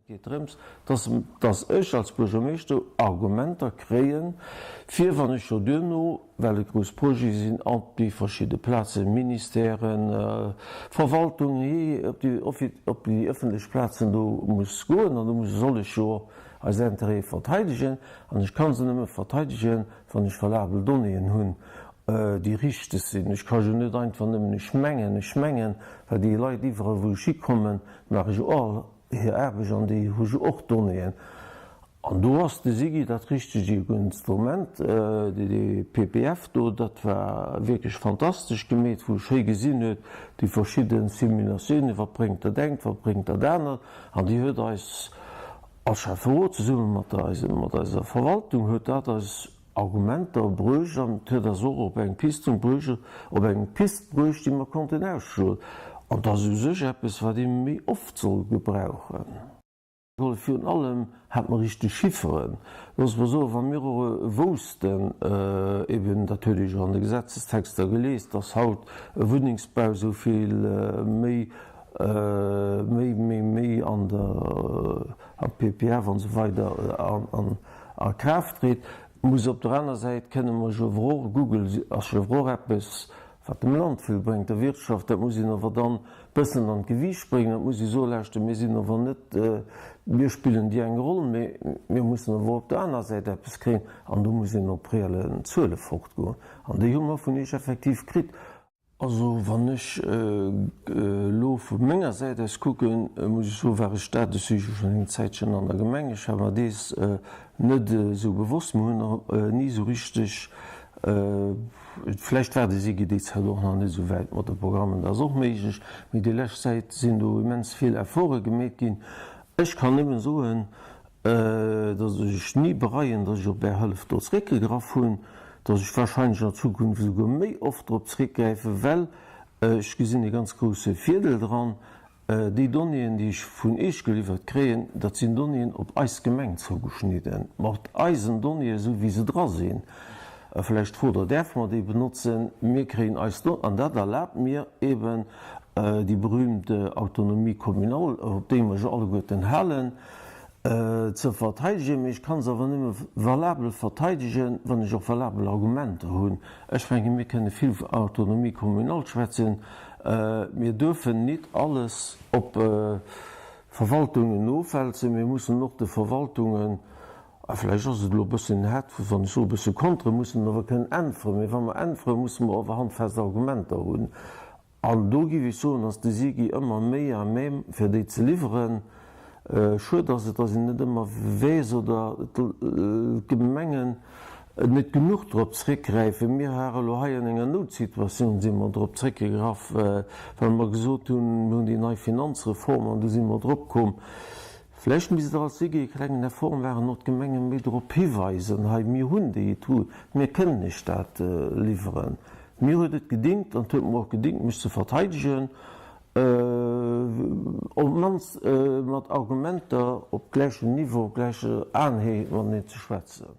Et geet drëms, dass, dass ech als Buergermeeschter Argumenter kréien, fir wann ech jo duerno, well et grouss Projete sinn, op déi verschidde Plazen, Ministèren, Verwaltungen, hee, op déi, op déi ëffentlech Plazen do muss goen an do muss, soll ech jo eis Intérêtë verteidegen. An ech ka se nëmme verteidegen, wann ech valabel Donnéeën hunn, déi richteg sinn. Ech ka jo net einfach nëmmen ech mengen, ech mengen, well déi Leit iwwerall wou ech hikommen, maache jo all hir Aarbecht an déi hu jo och Donnéeën. An do ass de SIGI dat richtegt Instrument, dee PPF do, dat war wierklech fantastesch gemeet, wou e schéi gesinn huet, déi verschidde Simulatiounen, wat bréngt dat engt, wat bréngt dat anert. An déi huet eis als Schäfferot zesumme mat eiser Verwaltung huet dat eis Argumenter bruecht an et huet eis och op eng Piste bruecht, op eng Pist bruecht, déi mer konnten ausschloen. An dat ass u sech eppes, wat ee méi oft soll gebrauchen. Virun allem hat mer richteg Chifferen. Loosse mer soen, wa mir och woussten, eben dat huet ee jo an de Gesetzestexter gelies, dass haut e Wunnengsbau esou vill méi, méi, méi, méi an der, am PPF an esou weider an, A Kraaft tritt, muss. Op der aner Säit kënne mer jo awer och, Google ass jo awer och eppes, wat dem Land vill bréngt, der Wirtschaft, dat muss een awer dann bëssen an d'Gewiicht bréngen. Dat muss ee soen, lauschter, mir sinn awer net, mir spillen déi eng Roll, mee mir mussen awer och op der aner Säit eppes kréien an do muss een op reelle Zuele fortgoen an déi hu mer vun Iech effektiv kritt. Also wann ech elo vu menger Säit aus kucken, muss ech soen, war ech dat, ech si jo schonn eng Zäitchen an der Gemeng, ech war mer dees net esou bewosst, mer hunn och ni esou richteg, vläicht war de SIGI déi Zäit och nach net esou wäit mat de Programmen, dat ass och méiglech, mee déi lescht Zäit sinn do immens vill Efforte gemeet ginn. Ech kann nëmmen soen, dass ech ni bereien, dass ech op Är Hëllef do zréckgegraff hunn, dass ech wahrscheinlech an Zukunft esouguer méi oft drop zréckgräifen, well ech gesinn e ganz grousse Virdeel dran, Déi Donnéeën, déi ech vun Iech geliwwert kréien, dat sinn Donnéeën op eis Gemeng zougeschnidden, mat eisen Donnéeën, esou wéi se dra sinn. Vläicht frot Der, Däerfe mer déi benotzen? Mir kréien eis Don, an dat erlaabt mir eben déi berühmt Autonomie communale, op déi mer jo alleguerten halen, ze verteidegen, mee ech kann se awer nëmme valabel verteidegen, wann ech och valabel Argumenter hunn. Ech mengen, mir kënne vill vu Autonomie communale schwätzen, mir duerfen nit alles op Verwaltungen ofwälzen, mir mussen och de Verwaltungen, a vläicht ass et elo e bëssen haart, wann ech soe bësse contre, mussen awer kënnen äntweren. Mee wa mer äntweren, musse mer awer handfest Argumenter hunn. An do géif ech soen, ass de SIGI ëmmer méi à même, fir déi ze liwweren. Schued ass et, dass een net ëmmer weess oder d'Gemengen net genuch drop zréckgräifen. Mir hare elo hei an enger Noutsituatioun si mer drop zréckgegraff, well mer gesot hunn, mir hunn déi nei Finanzreform an du si mer drop komm, Vläicht misst Der als SIGI e klengen Effort maachen, och d'Gemenge méi drop hiweisen, hei, mir hunn déi Etüd, mir kënnen Iech dat liwweren. Mir huet et gedingt an et huet mer och gedingt, mech ze verteidegen, op d'mannst mat Argumenter op gläichem Niveau, op gläicher Aenhéi mateneen ze schwätzen.